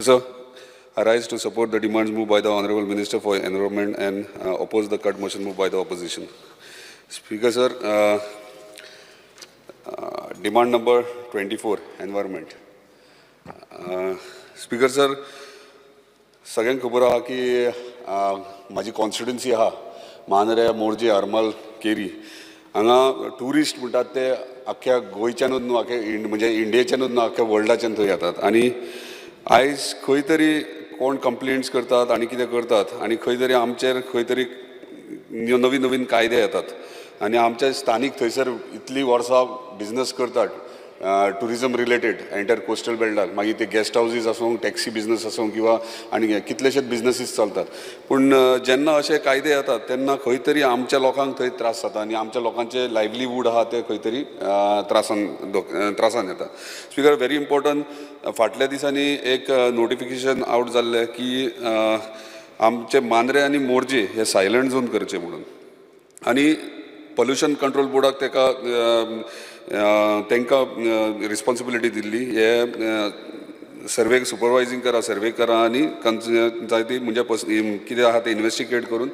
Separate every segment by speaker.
Speaker 1: Sir, I rise to support the demands moved by the Honorable Minister for Environment and oppose the cut motion moved by the opposition. Speaker, sir, demand number 24, environment. Speaker, sir, सगळ्यांक खबर आहा की म्हाजी constituency आहा मांद्रे, मोरजे, हरमल, केरी. हांगा tourist म्हणटात ते आख्ख्या गोंयच्यानूच न्हू, आख्या म्हणजे इंडियेच्यानूच न्हू, आख्ख्या वर्ल्डाच्यान थंय येतात. आनी आयज खंय तरी कोण कंप्लेंट्स करतात आनी कितें करतात आनी खंय तरी आमचेर खंय तरी नवीन नवीन कायदे येतात आनी आमचे स्थानीक थंयसर इतलीं वर्सां बिजनस करतात ट्युरिजम रिलेटेड एंटायर कोस्टल बेल्टाक, मागीर ते गेस्ट हावजीस आसूं, टॅक्सी बिजनस आसूं किंवा आनी कितलेशेच बिजनसीस चलतात. पूण जेन्ना अशे कायदे येतात तेन्ना खंय तरी आमच्या लोकांक थंय त्रास जाता आनी आमच्या लोकांचे लायवलीवूड आहा ते खंय तरी त्रासान येता. स्पिकर, व्हेरी इम्पॉर्टंट, फाटल्या दिसांनी एक नोटिफिकेशन आउट जाल्लें की आमचे मांद्रे आनी मोरजे हे सायलंट झोन करचे म्हणून आनी पोल्युशन कंट्रोल बोर्डाक तेका तांकां रिस्पॉन्सिबिलिटी दिल्ली, हे सर्वे सुपरवायझींग करा, सर्वे करा आनी जाय ती म्हणजे कितें आहा तें इन्वेस्टिगेट करून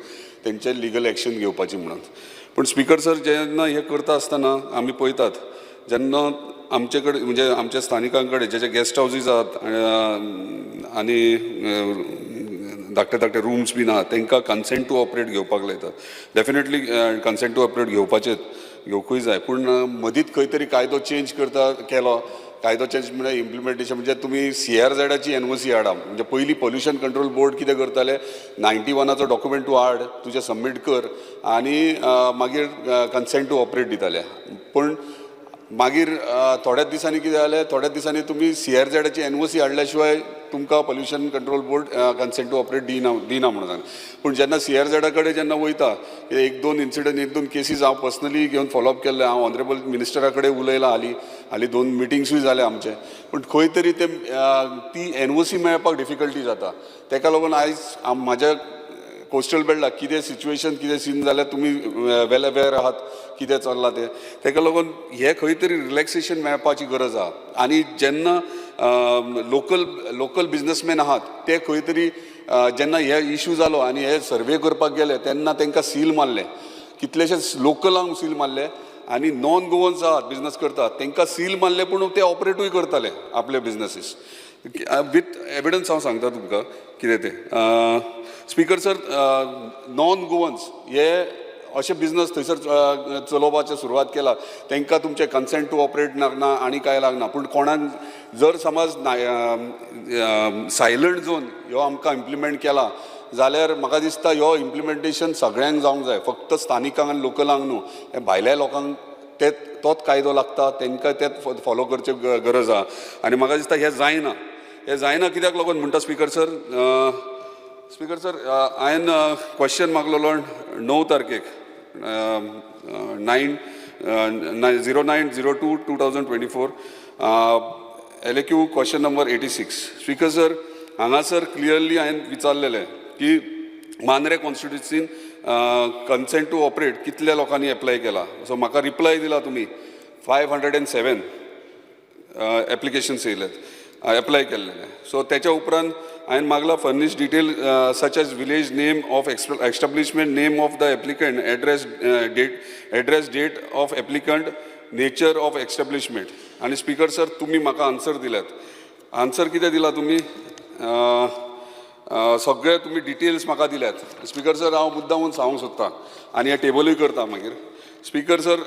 Speaker 1: तेंचेर लिगल एक्शन घेवपाची म्हणून. पूण स्पिकर सर, जेन्ना हें करता आसतना आमी पळयतात, जेन्ना आमचे कडेन म्हणजे आमच्या स्थानिकां कडेन जे जे गेस्ट हावजीस आहात आनी धाकटे धाकटे रुम्स बीन आहा, तांकां कन्सेंट टू ऑपरेट घेवपाक लायतात. डेफिनेटली कन्सेंट टू ऑपरेट घेवपाचेच, घेवकूय जाय. पूण मदींच खंय तरी कायदो चेंज करता केलो. कायदो चेंज म्हळ्यार इम्प्लिमेंटेशन, म्हणजे तुमी सीआरझेडाची एनओसी हाडा. म्हणजे पयलीं पोल्युशन कंट्रोल बोर्ड कितें करताले, 91आचो डॉक्युमेंट तूं हाड, तुजें सबमीट कर आनी मागीर कन्सेंट टू ऑपरेट दिताले. पूण मागीर थोड्याच दिसांनी कितें जालें, थोड्याच दिसांनी तुमी सीआरझेडाची एनओसी हाडल्या शिवाय तुमकां pollution control board consent to operate दिना दिना म्हणून सांगलें. पूण जेन्ना सीआरझेडा कडेन जेन्ना वयता, एक दोन इन्सिडंट, एक दोन केसीस हांव पर्सनली घेवन फॉलोअप केल्ले. हांव ऑनरेबल मिनिस्टरा कडेन उलयलां, हालीं हालीं दोन मिटिंग्सूय जाले आमचे. पूण खंय तरी ते ती एनओसी मेळपाक डिफिकल्टी जाता. तेका लागून आयज म्हाज्या कोस्टल बेल्टाक कितें सिच्युएशन, कितें सीन जाल्यार तुमी वेल अवेर आहात कितें चल्लां तें. तेका लागून हें खंय तरी रिलॅक्सेशन मेळपाची गरज आहा. आनी जेन्ना लोकल लोकल बिजनसमॅन आहात ते खंय तरी जेन्ना हे इशू जालो आनी हे सर्वे करपाक गेले तेन्ना तांकां सील मारले. कितलेशेच लोकलांक सील मारले आनी नॉन गोवन्स आहात, बिजनस करतात, तांकां सील मारले, पूण ते ऑपरेटूय करताले आपले बिजनसीस. विथ एविडन्स हांव सांगता तुमकां कितें तें. स्पिकर सर, नॉन गोवन्स हे अशे बिजनस थंयसर चलोवपाचें सुरवात केला, तांकां तुमचें कन्सेंट टू ऑपरेट लागना आनी कांय लागना. पूण कोणाक जर समज सायलंट झोन ह्यो आमकां इम्प्लिमेंट केला जाल्यार म्हाका दिसता ह्यो इम्प्लिमेंटेशन सगळ्यांक जावंक जाय, फक्त स्थानिकांक आनी लोकलांक न्हू. हे भायल्या लोकांक ते तोच कायदो लागता, तांकां तेच फॉलो करचे गरज आहा. आनी म्हाका दिसता हें जायना. हें जायना कित्याक लागून म्हणटा स्पिकर सर? स्पिकर सर, हांवें क्वेश्चन मागलेलो 9 तारखेक, 9 09/02/2024, LAQ question number 86. Speaker sir, हांगासर क्लियरली हांवें विचारलेलें की मांद्रे कॉन्स्टिट्युन्सीन कन्सेंट टू ऑपरेट कितल्या लोकांनी एप्लाय केला. सो म्हाका रिप्लाय दिला तुमी, 507 एप्लिकेशन्स येयल्यात एप्लाय केल्लेले. सो तेच्या उपरांत हांवें मागला, furnish detail such as village, name of establishment, name of the applicant, address, date, address, date of applicant, nature of establishment. आनी स्पिकर सर, तुमी म्हाका आन्सर दिल्यात. आन्सर कितें दिला तुमी? सगळे तुमी डिटेल्स म्हाका दिल्यात. स्पिकर सर, हांव मुद्दामून सांगूंक सोदतां आनी हें टेबलूय करता मागीर. Speaker sir,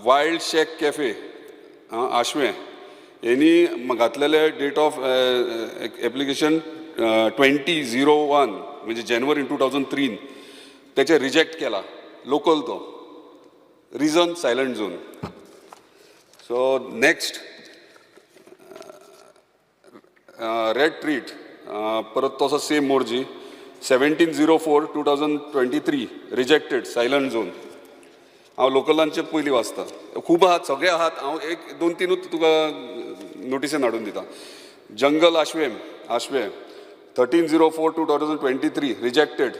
Speaker 1: wild shack cafe आशवें हेणी घातलेले date of application 20/01, म्हणजे जानेवारी 2003. तेचे रिजेक्ट केला लोकल तो, reason silent zone. So next, red treat, परत तसो same Morjim, 17/04/2023, rejected, silent zone. हांव लोकलांचे पयलीं वाचता. खूब आहात, सगळे आहात. हांव एक दोन तिनूच तुका नोटिसेन हाडून दिता. जंगल आशवेम, आशवें, 13/04/2023, rejected.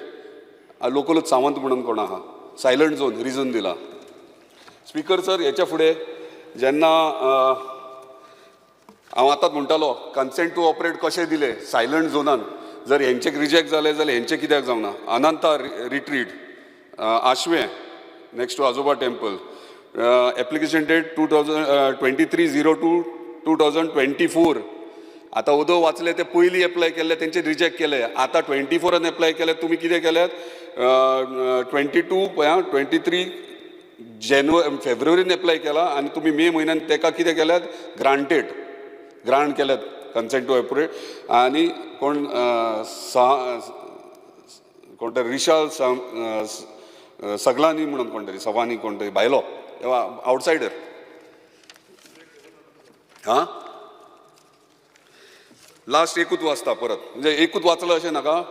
Speaker 1: लोकलूच सावंत म्हणून कोण आहा, सायलंट झोन रिजन दिला. स्पिकर सर, हेच्या फुडें जेन्ना हांव आतांच म्हणटालो, कन्सेंट टू ऑपरेट कशें दिलें सायलंट झोनान? जर हेंचे रिजेक्ट जाले जाल्यार हेंचे कित्याक जावना? अनंता retreat, Ashwem, next to Ajoba temple, application date 2023-02, 2024. आतां ओदो वाचले ते पयलीं एप्लाय केल्ले तेंचे रिजेक्ट केले. आतां 24रान एप्लाय केले. तुमी कितें केल्यात? 22, 23 जानेवारी, फेब्रुवारीन एप्लाय केला आनी तुमी मे म्हयन्यान तेका कितें केल्यात? ग्रांटेड, ग्रांट केल्यात कन्सेंट टू ऑपरेट. आनी कोण कोण तरी रिशाल सगलानी म्हणून कोण तरी, सवानी कोण तरी भायलो आवटसायडर. हां, लास्ट एकूच वाचता परत, म्हणजे एकूच वाचलं अशें नाका.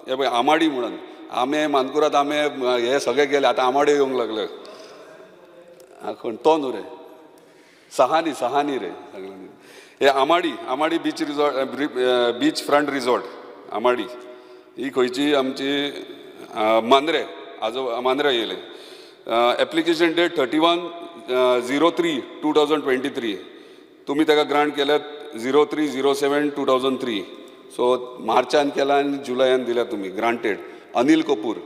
Speaker 1: हे पळय, आमाडी म्हणून आमे, मानकुराद आमे हे सगळे गेले, आतां आमाडे येवंक लागले. आं, कोण तो न्हू रे, सहानी, सहानी रे, सगळ्यांनी. हे आमाडी, आमाडी beach resort, beach front resort आमाडी, ही खंयची आमची मांद्रे, आजो मांद्रे येयले. Application date 31-03-2023. तुमी ताका ग्रांट केल्यात 03-07-2003. सो मार्चान केला आनी जुलयान दिल्या तुमी ग्रांटेड. अनिल कपूर,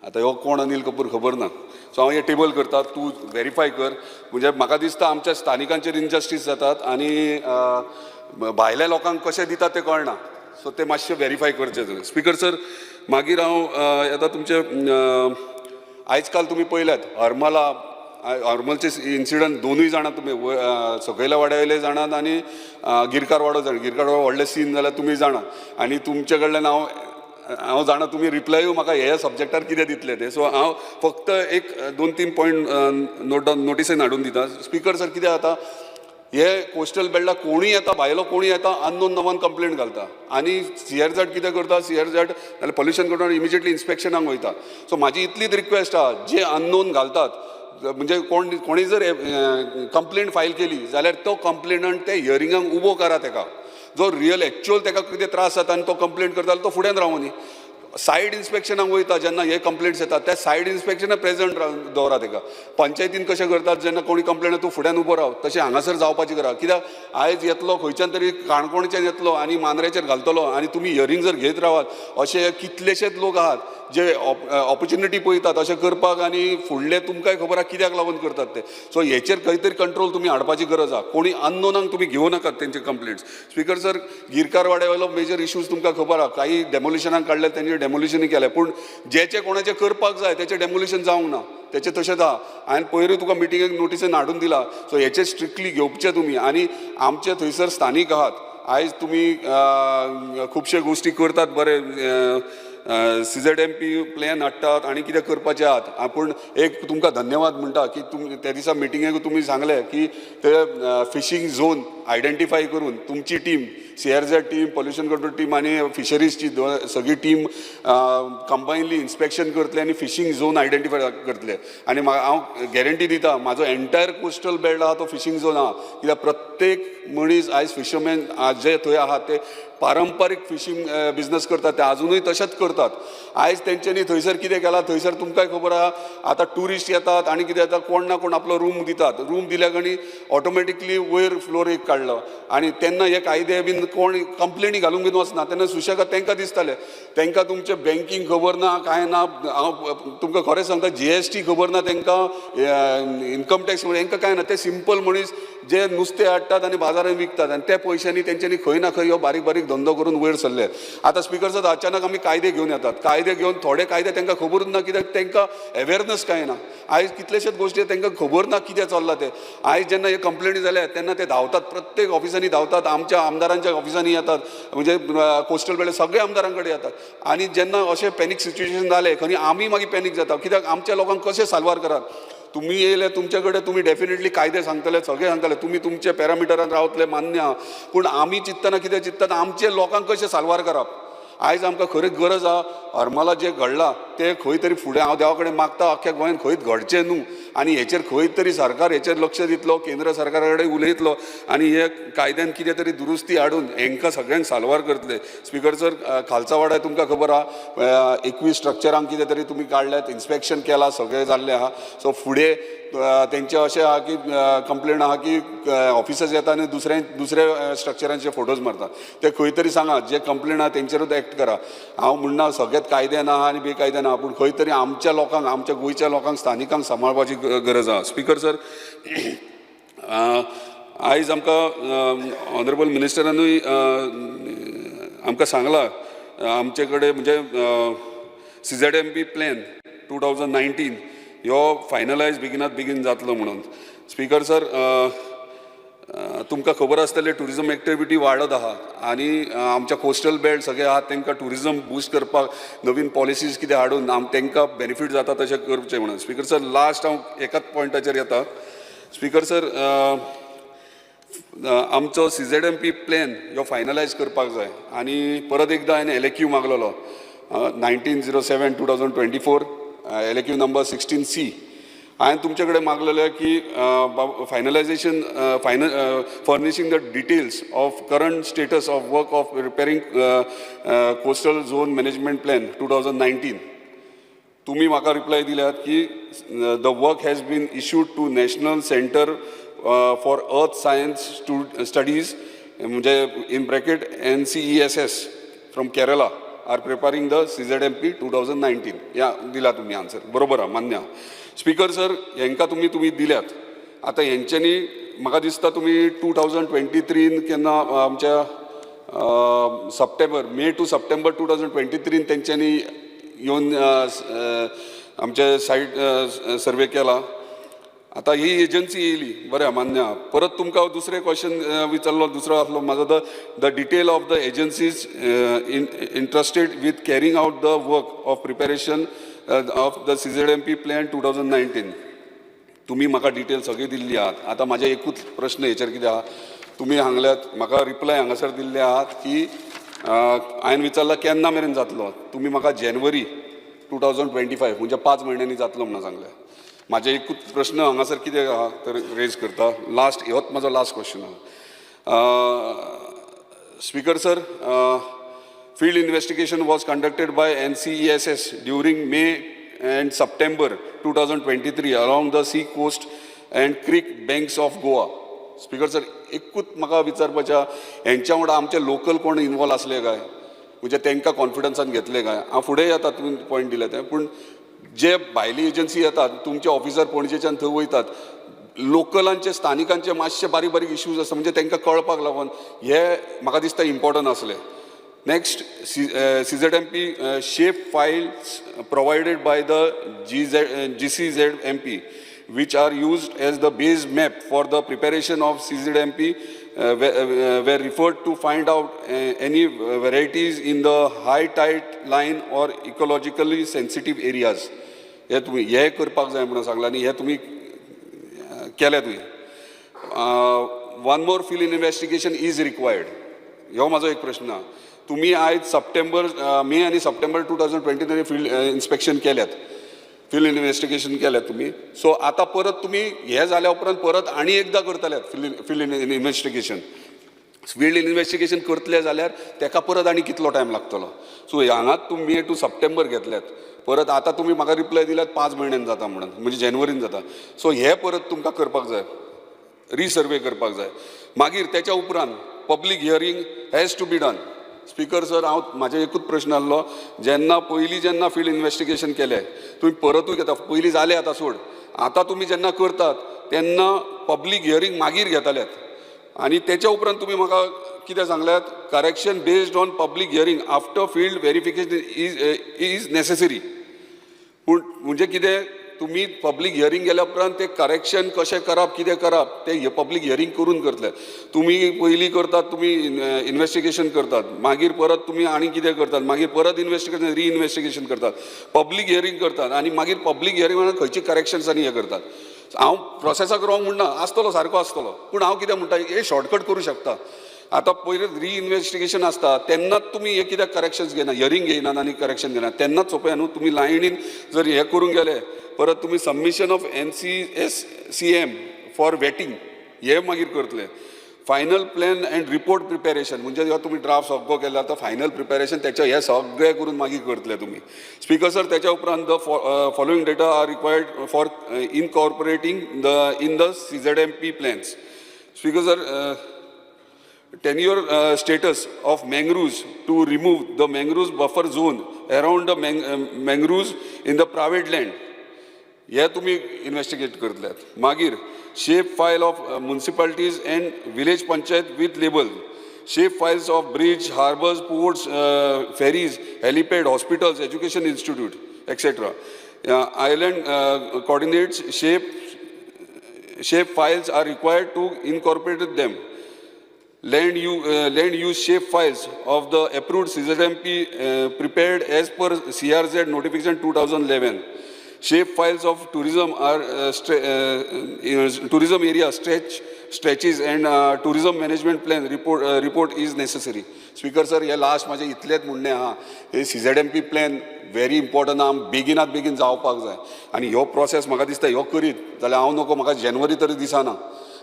Speaker 1: आतां हो कोण अनिल कपूर खबर ना. सो हांव हें टेबल करता, तूं वेरीफाय कर. म्हणजे म्हाका दिसता आमच्या स्थानिकांचेर इनजस्टीस जातात आनी भायल्या लोकांक कशें दितात तें कळना. सो ते मातशें वेरीफाय करचें तुवें, स्पीकर सर. मागीर हांव येता तुमचे. आयज काल तुमी पळयल्यात हरमला, हरमलचे इन्सिडंट दोनूय जाणां तुमी, सकयल्या वाड्या वयले जाणात आनी गिरकार वाडो जाण, गिरकार वाडो व्हडलें सीन जाल्यार तुमी जाणात. आनी तुमचे कडल्यान हांव जाणा तुमी रिप्लायूय म्हाका हे सब्जॅक्टार कितें दितले ते. सो हांव फक्त एक दोन तीन पॉयंट नोट डावन नोटिसीन हाडून दिता, स्पीकर सर. कितें जाता, हे कोस्टल बेल्टाक कोणूय येता, भायलो कोणूय येता, अननोन नांवान कंप्लेन घालता आनी सीआरझॅड कितें करता, सीआरझॅड नाल्यार पोल्युशन कंट्रोल इमिजिएटली इन्स्पेक्शनाक वयता. सो म्हाजी इतलीच रिक्वेस्ट आहा, जे अननोन घालतात, म्हणजे कोण कोणी जर कंप्लेन फायल केली जाल्यार तो कंप्लेनंट ते हियरिंगाक उबो करा तेका. जो रियल एक्चुअल तेका कितें त्रास जाता आनी तो कंप्लेन करता जाल्यार तो फुड्यान रावनी. सायड इन्स्पेक्शनाक वयता जेन्ना हे कंप्लेंट्स येतात, त्या सायड इन्स्पेक्शनाक प्रेजंट दवरा तेका. पंचायतीन कशें करतात, जेन्ना कोणी कंप्लेन, तूं फुड्यान उबो राव, तशें हांगासर जावपाची करा. कित्याक आयज येतलो खंयच्यान तरी, काणकोणच्यान येतलो आनी मांद्र्याचेर घालतलो आनी तुमी हियरींग जर घेत रावात, अशे कितलेशेच लोक आहात जे ऑपॉर्च्युनिटी पळयतात अशें करपाक आनी फुडले तुमकांय खबर आहा कित्याक लागून करतात ते. सो हेचेर खंय तरी कंट्रोल तुमी हाडपाची गरज आहा. कोणी अननोनाक तुमी घेवं नाकात तेंचे कंप्लेंट्स. स्पीकर सर, गिरकार वाड्या वयलो मेजर इश्यूज तुमकां खबर आहा. काही डेमोलिशनाक काडले, तेंचे डेमोलिशनूय केलें, पूण जेचे कोणाचें करपाक जाय तेचें डेमोलिशन जावंक ना, तेचें तशेंच आहा. हांवें पयरूय तुका मिटिंगेक नोटिसीन हाडून दिला. सो हेचेर स्ट्रिक्टली घेवचें तुमी. आनी आमचे थंयसर स्थानीक आहात. आयज तुमी खुबशे गोश्टी करतात बरे, सीझेडएमपी प्लॅन हाडटात आनी कितें करपाचें आहात. पूण एक तुमकां धन्यवाद म्हणटा की तुमी त्या दिसा मिटिंगेक तुमी सांगलें की ते फिशींग झोन आयडेंटिफाय करून तुमची team, CRZ team, pollution control team आनी फिशरीजची सगळी टीम कंबायनली इन्स्पेक्शन करतले आनी फिशींग झोन आयडेंटिफाय करतले. आनी हांव गॅरंटी दिता, म्हाजो एंटायर कोस्टल बेल्ट आहा तो फिशींग झोन आहा. कित्याक प्रत्येक मनीस आयज फिशरमॅन जे थंय आहात ते पारंपारीक फिशींग बिजनस करतात, ते आजुनूय तशेंच करतात. आयज तेंच्यांनी थंयसर कितें केलां, थंयसर तुमकांय खबर आहा, आतां ट्युरिस्ट येतात आनी कितें जाता, कोण ना कोण आपलो रूम दितात. रूम दिल्या कणी ऑटोमॅटिकली वयर फ्लोर एक काडलो आनी तेन्ना हे कायदे बीन कोण कंप्लेनी घालूंक बीन वचना. तेन्ना सुशेगाद तांकां दिसतालें. तांकां तुमचें बँकींग खबर ना, कांय ना. हांव तुमकां खरें सांगता, जीएसटी खबर ना तांकां, इन्कम टॅक्स तांकां कांय ना. ते सिंपल मनीस जे नुस्तें हाडटात आनी बाजारांत विकतात आनी त्या पयशांनी तेंच्यांनी खंय ना खंय ह्यो बारीक बारीक धंदो करून वयर सरले. आतां स्पीकर सर, अचानक आमी कायदे घेवन येतात. कायदे घेवन थोडे कायदे तांकां खबरूच ना, कित्याक तांकां अवेरनस कांय ना. आयज कितलेशेच गोश्टी तांकां खबर ना कितें चल्लां तें. आयज जेन्ना हे कंप्लेनी जाल्या तेन्ना ते धांवतात, प्रत्येक ऑफिसांनी धांवतात, आमच्या आमदारांच्या ऑफिसांनी येतात, म्हणजे कोस्टल बेल्ट सगळे आमदारां कडेन येतात. आनी जेन्ना अशें पॅनीक सिच्युएशन जालें खंय, आमी मागीर पॅनीक जाता, कित्याक आमच्या लोकांक कशें साल्वार करात? तुमी येयले, तुमचे कडेन तुमी डेफिनेटली कायदे सांगतले, सगळे सांगतले, तुमी तुमचे पॅरामिटरान रावतले, मान्य आहा. पूण आमी चिंत्तना कितें चिंततात, आमचे लोकांक कशें साल्वार करप? आयज आमकां खरी गरज आहा. हरमला जें घडलां ते खंय तरी फुडें हांव देवा कडेन मागता, अख्ख्या गोंयांत खंयच घडचें न्हू आनी हेचेर खंय तरी सरकार हेचेर लक्ष दितलो, केंद्र सरकारा कडेन उलयतलो आनी हे कायद्यान कितें तरी दुरुस्ती हाडून हेंकां सगळ्यांक साल्वार करतले. स्पिकर सर, खालचा वाड्यार तुमकां खबर आहा, 21 स्ट्रक्चरांक कितें तरी तुमी काडल्यात, इन्स्पेक्शन केलां, सगळें जाल्लें आहा. सो फुडें तेंचें अशें आहा की कंप्लेन आहा की ऑफिसर्स येता आनी दुसऱ्या दुसऱ्या स्ट्रक्चरांचे फोटोज मारता. ते खंय तरी सांगा, जे कंप्लेन आहा तेंचेरूच एक्ट करा. हांव म्हणना सगळेच कायद्यान आहा आनी बेकायद्यान आहा, पूण खंय तरी आमच्या लोकांक, आमच्या गोंयच्या लोकांक, स्थानिकांक सांबाळपाची गरज आहा. स्पिकर सर, आयज आमकां ऑनरेबल मिनिस्टरानूय आमकां सांगलां, आमचे कडेन म्हणजे CZMP plan 2019 ह्यो फायनलायज बेगिनात बेगीन जातलो म्हणून. स्पिकर सर, तुमकां खबर आसतलें, ट्युरिजम एक्टिविटी वाडत आहा आनी आमच्या कोस्टल बेल्ट सगळे आहात, तांकां ट्युरिजम बुस्ट करपाक नवीन पॉलिसीज कितें हाडून आम तांकां बेनिफीट जाता तशें करचें म्हणून. स्पिकर सर, लास्ट हांव एकाच पॉयंटाचेर येता. स्पिकर सर, आमचो सीझेडएमपी प्लॅन ह्यो फायनलायज करपाक जाय आनी परत एकदां हांवें एलएक्यू मागलेलो, 19/07/2024, LAQ number 16C. हांवें तुमचे कडेन मागलेलें की finalization final furnishing the details of current status of work of preparing coastal zone management plan 2019. तुमी म्हाका रिप्लाय दिल्यात की the work has been issued to National Centre for Earth Science Studies, म्हणजे in bracket NCESS, from Kerala are preparing the CZMP 2019. या दिला तुमी answer, बरोबर आहा, मान्य आहा. स्पिकर सर, हेंकां तुमी दिल्यात. आतां हेंच्यांनी म्हाका दिसता तुमी 2023न केन्ना आमच्या सप्टेंबर, May to September 2023न तेंच्यांनी येवन आमचे सायट सर्वे केला. आतां ही एजन्सी येयली, बरें आहा, मान्य आहा. परत तुमकां हांव दुसरें क्वेश्चन विचारलो, दुसरो आसलो म्हाजो, the detail of the agencies in interested with carrying out the work of preparation of the CZMP plan 2019. तुमी म्हाका डिटेल सगळी दिल्ली आहात. आतां म्हाजे एकूच प्रश्न हेचेर कितें आहा, तुमी सांगल्यात म्हाका, रिप्लाय हांगासर दिल्ले आहात की हांवें विचारलां केन्ना मेरेन जातलो, तुमी म्हाका जानेवारी 2025, म्हणजे 5 म्हयन्यांनी जातलो म्हणून सांगलें. म्हाजे एकूच प्रश्न हांगासर कितें आहा तर रेज करता, लास्ट, होच म्हाजो लास्ट क्वेश्चन आहा. Speaker sir, field investigation was conducted by NCESS during May and September 2023 along the sea coast and creek banks of Goa. Speaker sir, एकूच म्हाका विचारपाचें आहा, हेंच्या वांगडा आमचे लोकल कोण इनवॉल्व आसले काय, म्हणजे तांकां कॉन्फिडन्सान घेतले काय? हांव फुडें येता, तुमी पॉयंट दिले ते. पूण जे भायली एजन्सी येतात, तुमचे ऑफिसर पणजेच्यान थंय वयतात, लोकलांचे, स्थानिकांचे मातशे बारीक बारीक इश्यूज आसता, म्हणजे तांकां कळपाक लागून हे म्हाका दिसता इम्पॉर्टंट आसलें. Next, CZMP shape files provided by the GCZMP, which are used as the base map for the preparation of CZMP, were referred to find out any varieties in the high tide line or ecologically sensitive areas. हे तुमी हे करपाक जाय म्हणून सांगलां आनी हे तुमी केले तुवें. One more field investigation is required, ह्यो म्हाजो एक प्रश्न आहा. तुमी आयज सप्टेंबर, मे आनी सप्टेंबर 2023 field inspection केल्यात, फिल्ड इन्वेस्टिगेशन केल्यात तुमी. सो आतां परत तुमी हे जाल्या उपरांत परत आनी एकदां करतले field investigation? Field investigation करतले जाल्यार तेका परत आनी कितलो टायम लागतलो? सो हांगात तुमी मे टू सप्टेंबर घेतल्यात, परत आतां तुमी म्हाका रिप्लाय दिल्यात 5 म्हयन्यान जाता म्हणून, म्हणजे जानेवारीन जाता. सो हे परत तुमकां करपाक जाय, रिसर्वे करपाक जाय. मागीर तेच्या उपरांत public hearing has to be done. Speaker sir, हांव म्हाजे एकूच प्रश्न आहलो, जेन्ना पयलीं जेन्ना फिल्ड इन्वेस्टिगेशन केलें तुमी, परतूय घेता, पयलीं जालें, आतां सोड, आतां तुमी जेन्ना करतात तेन्ना पब्लीक हियरींग मागीर घेताल्यात आनी तेच्या उपरांत तुमी म्हाका कितें सांगल्यात, correction based on public hearing after field verification is necessary. पूण म्हणजे कितें, तुमी पब्लीक हियरींग गेल्या उपरांत ते करेक्शन कशें करप, कितें करप, ते पब्लीक हियरींग करून करतले. तुमी पयलीं करतात, तुमी इन्वेस्टिगेशन करतात, मागीर परत तुमी आनी कितें करतात, मागीर परत इन्वेस्टिगेशन, रिइन्वेस्टिगेशन करतात, पब्लीक हियरींग करतात आनी मागीर पब्लीक हियरींग खंयची करेक्शन्स आनी हें करतात. हांव प्रोसेसाक रॉंग म्हणना, आसतलो सारको आसतलो, पूण हांव कितें म्हणटा, हे शॉर्टकट करूं शकता. आतां पयलीं रिइन्वेस्टिगेशन आसता तेन्नाच तुमी हें कित्याक करेक्शन्स घेयना, हियरींग घेयनात आनी करेक्शन घेयना तेन्नाच? सोंपें न्हू, तुमी लायनीन जर हें करूंक गेले, परत तुमी submission of NCSCM for vetting हे मागीर करतले, final plan and report preparation, म्हणजे जेन्ना तुमी ड्राफ्ट सगळो केला तो फायनल प्रिपेरेशन तेच्या, हे सगळें करून मागीर करतले तुमी. स्पीकर सर, तेच्या उपरांत the following data are required for incorporating the in the CZMP plans. Speaker sir, tenure status of mangroves, to remove the mangroves buffer zone around the mangroves in the private land, हे तुमी investigate करतले. मागीर shape file of municipalities and village panchayat with label, shape files of bridge, harbours, ports, ferries, helipad, hospitals, education institute, etcetera. Island coordinates shape files are required to incorporate them. Land use shape files of the approved CZMP prepared as per CRZ notification 2011. Shape files of tourism are tourism area stretches and tourism management plan report is necessary. Speaker sir, हे last म्हाजें इतलेंच म्हणणें आहा, हे CZMP plan very important आहा, बेगिनात बेगीन जावपाक जाय आनी ह्यो प्रोसेस म्हाका दिसता ह्यो करीत जाल्यार हांव नको, म्हाका जानेवारी तरी दिसना.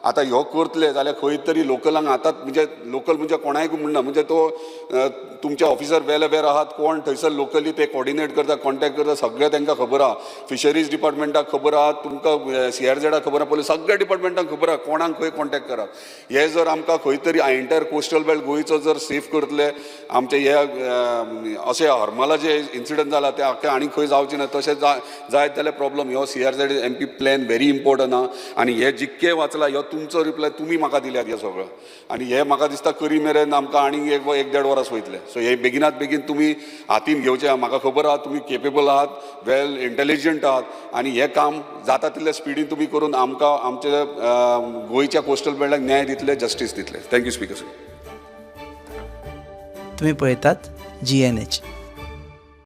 Speaker 1: आतां ह्यो करतले जाल्यार खंय तरी लोकलांक आतां, म्हणजे लोकल म्हणजे कोणायक म्हणना, म्हणजे तो तुमचे ऑफिसर वेल अवेर आहात, कोण थंयसर लोकली ते कॉर्डिनेट करता, कॉन्टेक्ट करता, सगळें तांकां खबर आहा. फिशरीज डिपार्टमेंटाक खबर आहा, तुमकां सीआरझेडाक खबर आहा, पयलीं सगळ्या डिपार्टमेंटाक खबर आहा कोणाक खंय कॉन्टेक्ट करप. हे जर आमकां खंय तरी एंटायर कोस्टल बेल्ट गोंयचो जर सेफ करतले, आमचे हे अशें हरमला जे इन्सिडंट जाला ते आख्खे आनी खंय जावचे ना, तशें जायत जाल्यार प्रॉब्लम. ह्यो CRZ MP plan very important आहा आनी हे जितके वाचला, ह्यो तुमचो रिप्लाय तुमी म्हाका दिल्यात हे सगळो आनी हे म्हाका दिसता करी मेरेन आमकां आनीक एक एक देड वरां वयतले. सो हे बेगिनात बेगीन तुमी हातीन घेवचें. म्हाका खबर आहा तुमी केपेबल आहात, वेल इंटेलिजंट आहात आनी हें काम जाता तितले स्पिडीन तुमी करून आमकां आमच्या गोंयच्या कोस्टल बेल्टाक न्याय दितले, जस्टीस दितले. Thank you, speaker sir.
Speaker 2: तुम्ही पळयतात जीएनएच.